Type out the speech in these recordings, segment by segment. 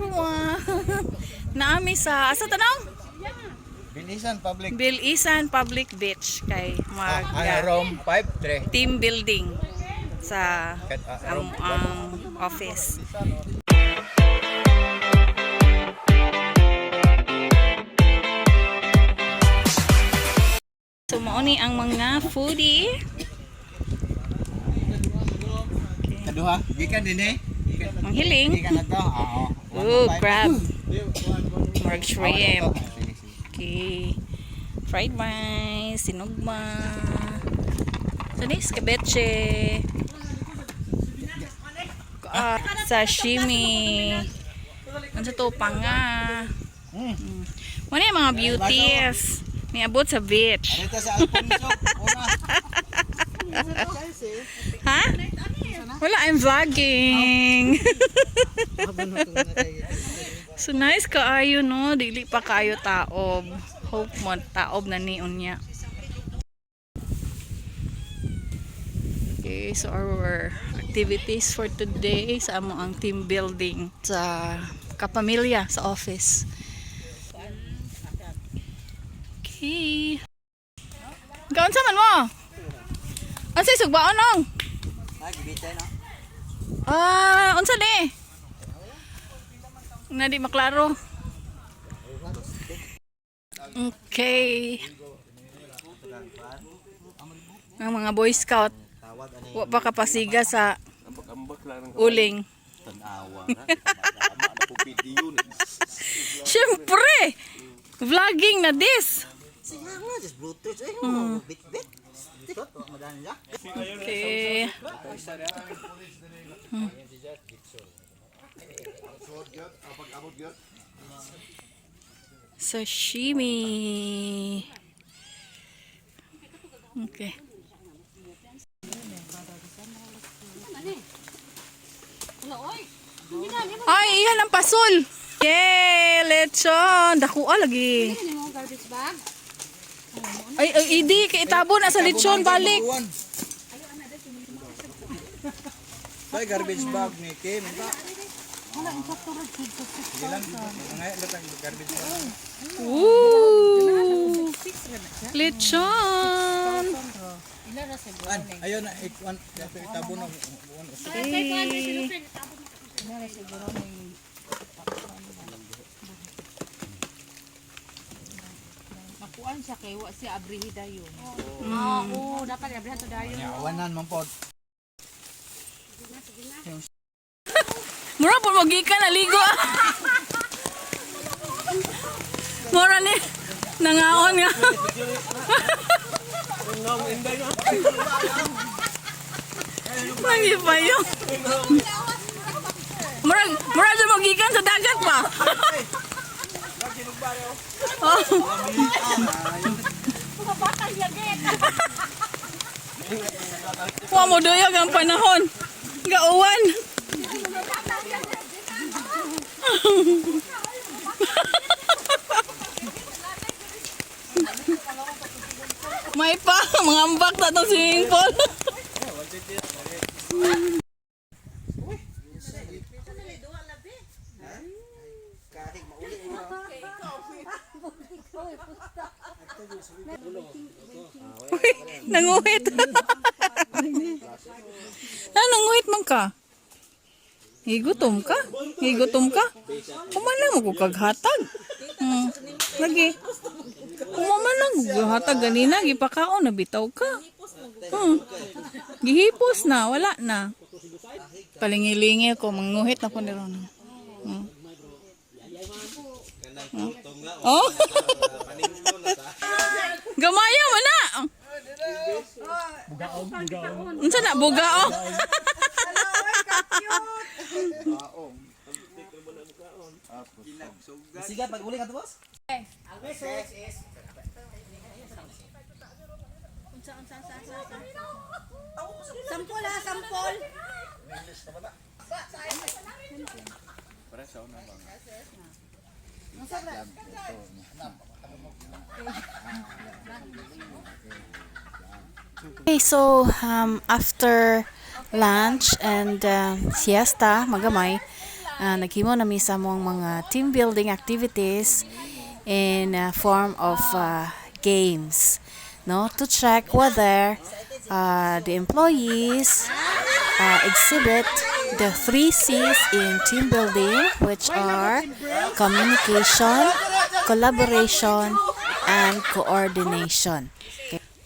Everyone. Naa mi sa asa tanong? Bilisan public. Bilisan Public Beach kay mag Ah, room 5 3. team building sa Room ang office. So mao ni ang mga foodie. Kaduha. Gikan din eh. Manghiling. Gikan na to. Ah, oo. Ooh, crab. Murag shrimp. Okay. Fried rice, sinugma. So ni escabeche. Ah, sashimi. Ano sa to panga. Wala yung mga beauties. Niabot sa beach. Dito sa Alfonso. Una. Ha? Wala, I'm vlogging. So nice kaayo, no? Dili pa kaayo taob. Hope mo taob na ni unya. Okay, so our activities for today sa amo ang team building sa kapamilya sa office. Okay. Kaunsa man mo? Unsay sugbaon nong? Ah, gibitay no. Ah, unsa ni? Na di maklaro. Okay. Ang mga Boy Scout, wa pa kapasiga sa uling. Tanawa na. Tama na po video. Siyempre! Vlogging na this! Sige nga, just Bluetooth eh. Bit bit. Dito, madani na. Okay. Sashimi. Okay. Ay, iyan ang pasul. Yay, lechon. Dakuha lagi. Ay, ay, idi, kay itabo na sa lechon, balik. Ay, garbage bag ni Kim. Sige lang. Mga latang garbage bag. Ooh! Lechon! An, ayun na ikuan itabo na. Okay. Makuan siya kay wa siya abrihi dayon. Oo, dapat abrihan to dayon. Awanan man pod. Mura po magikan naligo. Mura ni nangaon nga. Nangipayo. Mura mura jud magikan sa dagat pa. Oh. Wa mo duyog ang panahon. Gauwan. May pa, mga ambak na itong swimming pool. Uy, nanguhit. Ah, nanguhit man ka. Gigutom ka? Gigutom ka? Kumana mo ko kaghatag. Lagi. Kumama lang hatag ganina gipakaon na bitaw ka. Gihipos na, wala na. Palingilingi ako, manguhit na ko ni Ron. Oh. Gamaya mo na. Unsa na bugaong? Sige, pag uli ka to, boss. Sampol ha, sampol. Okay, so after lunch and siesta, magamay, Naghimo na mi sa among mga team building activities in a form of games, no, to check whether the employees exhibit the three C's in team building, which are communication, collaboration, and coordination.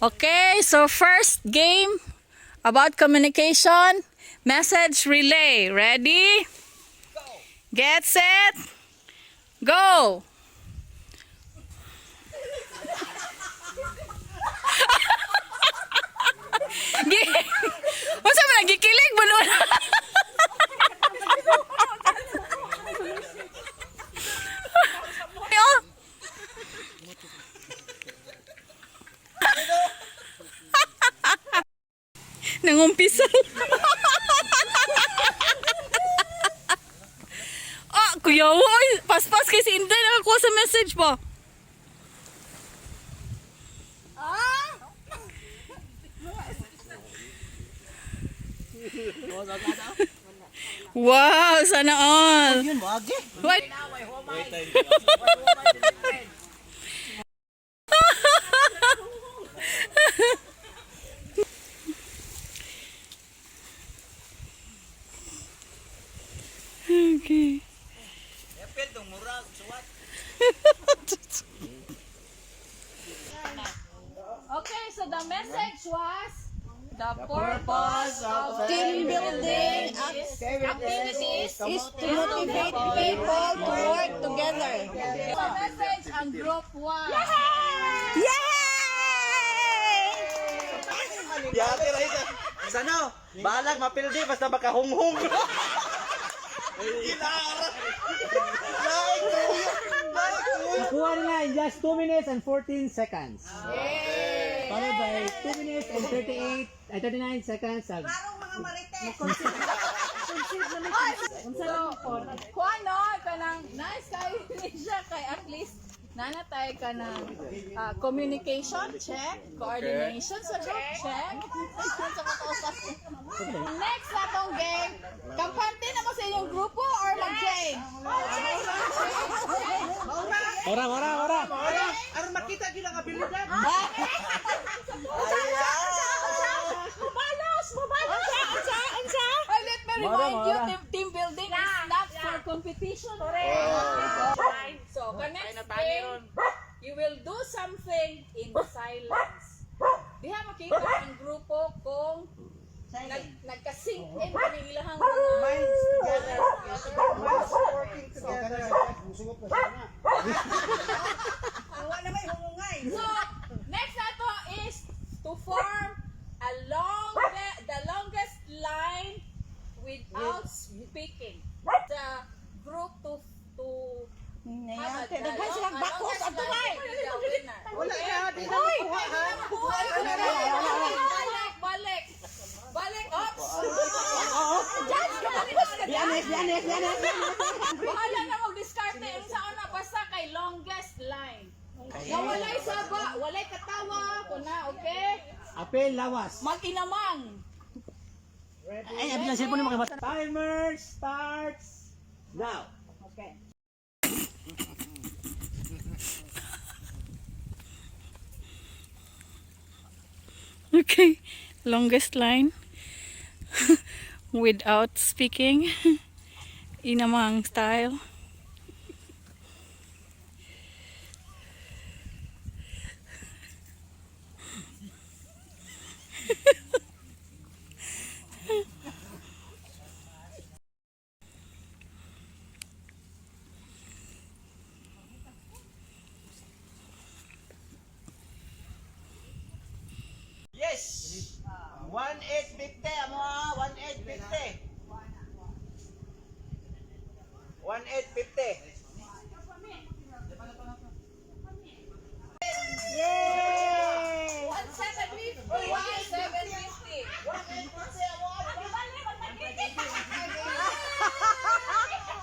Okay, so first game about communication, message relay. Ready? Get set. Go. Unsa man ang gikilig ba nun? Oh. Nangumpisal. Ah, kuya, oy, paspas kay si Inday nakakuha sa message ba? Wow, sana all. Yun, wagi. What? Okay. Epel dong murag suwat. Okay, so the message was the purpose of team building activities Is to motivate people to work together. The message ang group 1. Yay! Yate ra isa. Sano? Balag mapildi basta makahunghung. Ilara. Laik kuya. Laik kuya. Nakuha nila in just 2 minutes and 14 seconds. Followed by 2 minutes and 38, ay 39 seconds. Sa So, kuan no, kanang nice kay ni siya kay at least nanatay ka ng communication check, coordination sa group check. Sa kataas. Next na tong game, kampante na mo sa inyong grupo or mag-change? Ora, ora, ora! Aron makita gyud ang abilidad. Mubalos! Mubalos! Unsa? Unsa? Ay, let me remind you, team building is not for competition. Correct. So, ka next game, you will do something in silence. Diha makita ang grupo kung nagka-sync in kani ilahang mga Minds together. Minds working together. So, next nato is to form a long the longest line without speaking. The group to have a, the Daghan silang long- a bakos longest ato line ay. will be the winner. Wala na, di na makuha ha. Balik, balik. Balik, ops. Judge ka bakos ka. Be honest, be honest, be honest! Bahala na mag-discarte ang sa una basta kay longest line. Na walay saba, walay katawa, kuna, okay? Apel, lawas! Mag-inamang. Ay, abi lang cellphone mo kay basta. Timer starts now! Okay, longest line without speaking, inamang style. Yes. 1850 amo ah, 1850. 1850. Yay! 1750. 1750.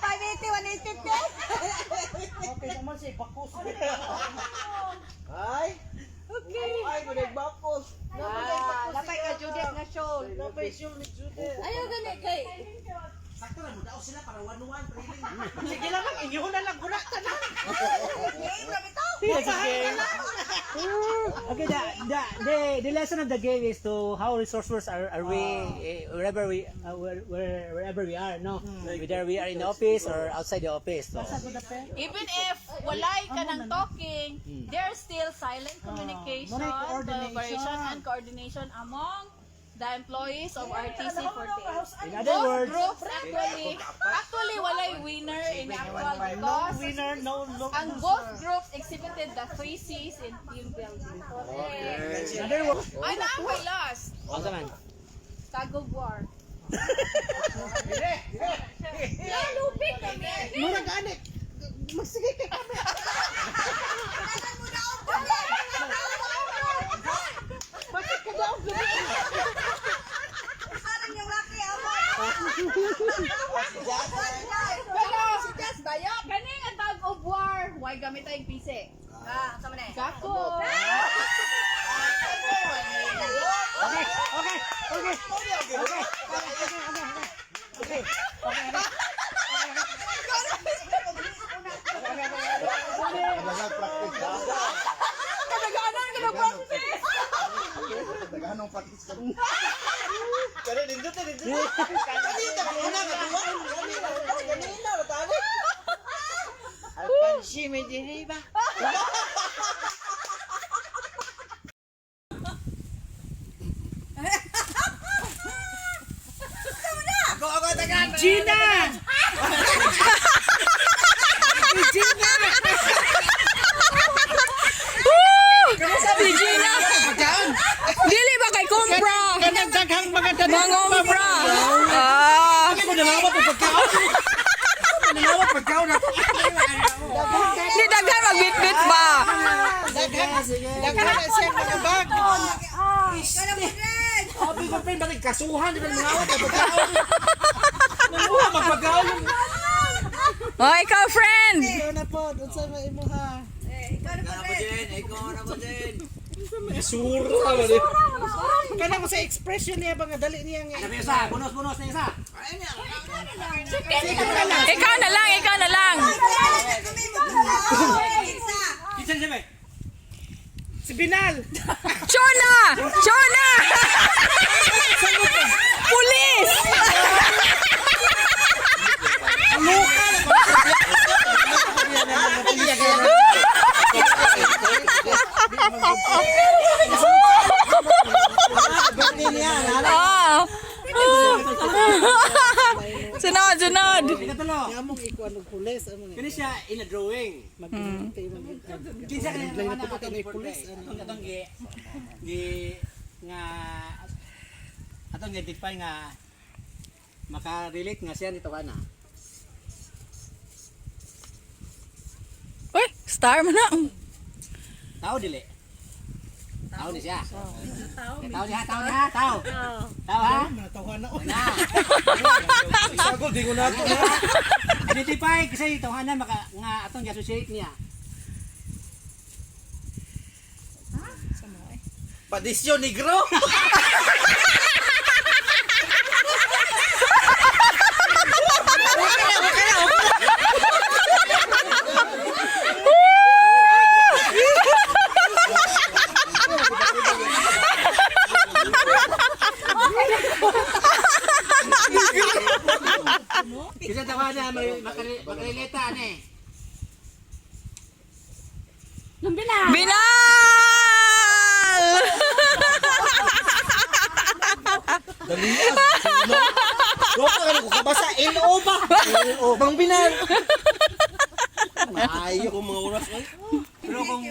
580, 180. Okay naman si bakos. Ay. Okay. Ay, bakos. Napay ka Judith nga show. Napay siya ni Judith. Ayaw gani kay Sakto na mo daw sila para 1-1 trailing. Sige lang lang inyo na lang guna ta na. Game It's okay. Okay, the lesson of the game is to how resourceful are we wherever we wherever we are, no? Whether we are in the office or outside the office. So. Even if walay ka ng talking, there's still silent communication, collaboration, and coordination among the employees of RTC 48. In other Both words, groups actually walay winner in actual because winner, no ang both groups exhibited the three C's in team building. In other words, Ay, na ako last. Unsa man? Tag of war. Lalupit kami. Mura gani. Magsige kay kami. Bakit ka daw? Parang yung laki amo. Pero, kaning ang tag of war, why gamit tayong pise? Ah, sama na. Gako! Okay, okay, okay. Okay. Okay. Okay. Daghanong practice ha. Kadaganan ka na practice! Daghanong practice ka. Kani nindot na nindot. Kani ta una nga duwa. Kani na tani. Alpansi may diri ba? Ako ako tagan. Gina! Si Gina! Dili ba kay kumpra? Kanang daghang mga Mangompra! Ah! Ako nangawat og pagkaon. Nangawat pagkaon ako. Di daghan magbitbit ba? Daghan na siya mga bag. Abi ko friend bakit kasuhan di ba nangawat og pagkaon? Nanguha magpagkaon. Oh, ikaw friend! Ikaw na po, unsa may imuha? Sura ba di? Kana ko sa expression niya ba nga dali niya nga. Sabi isa, bunos-bunos na isa. Ikaw na lang, ikaw na lang. Kinsa siya ba? Si Binal. Chona! Chona! Pulis! Birthday niya. Ah. Sunod, sunod. Ikatulo. Among ikuan og pulis among Kini siya in a drawing. Kinsa kani na ang po atong kay pulis? pulis, Atong atong gi gi nga atong identify nga maka-relate nga siya nito kana. Uy, star man na. Tao dili. Tao ni siya. Tao niya, tao niya, tao. Tao ha? Natawa na. Na. Sagol di ko na to. Identify kasi tawhanan maka nga atong gi-associate niya. Padisyo negro. Kasi tawhanan makarelate ani. Binal! Ropa ka ko kabasa LO ba? LO bang Binal. Maayo Kung mga oras ay. Pero kung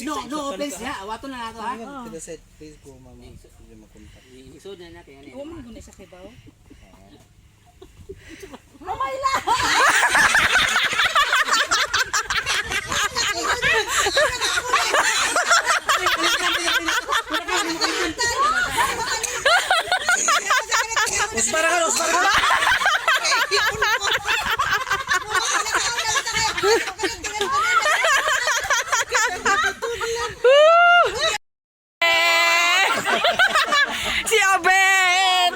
no no offense ha, awato na nato ha. Kita sa Facebook mama. Hindi makontak. Isod na natin ani. Usbara ka, usbara ka. Si Abed!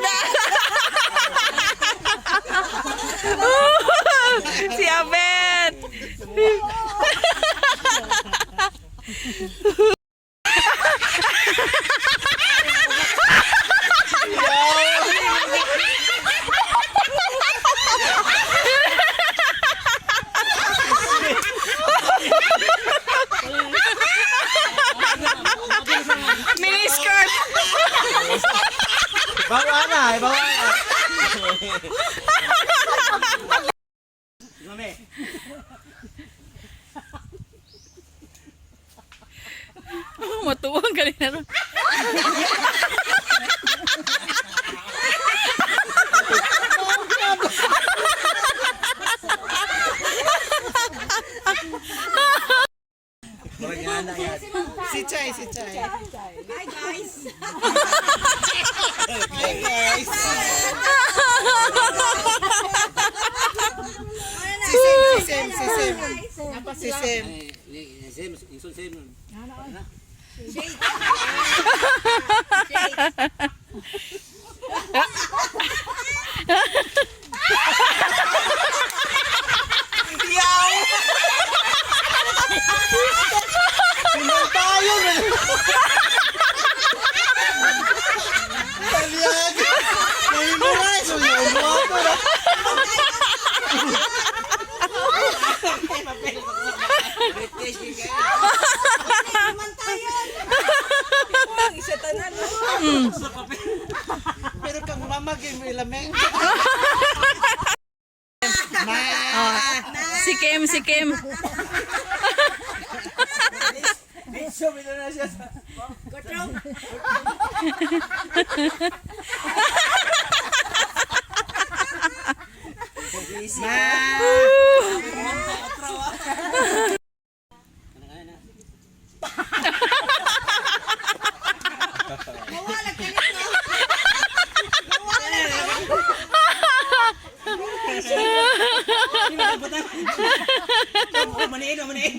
Matuwang galing na ron. Si Chay, si Chay. Hi guys. Hi guys. Si Sim, si Sim, si Sim. Si Sim. Same, insul same. Yaw! Pinantayo na! Taliyag! Nahimura! So, yaw mo ako na! Pero kang mamagay mo ilameng. Si Kim, si Kim. Maniin, maniin.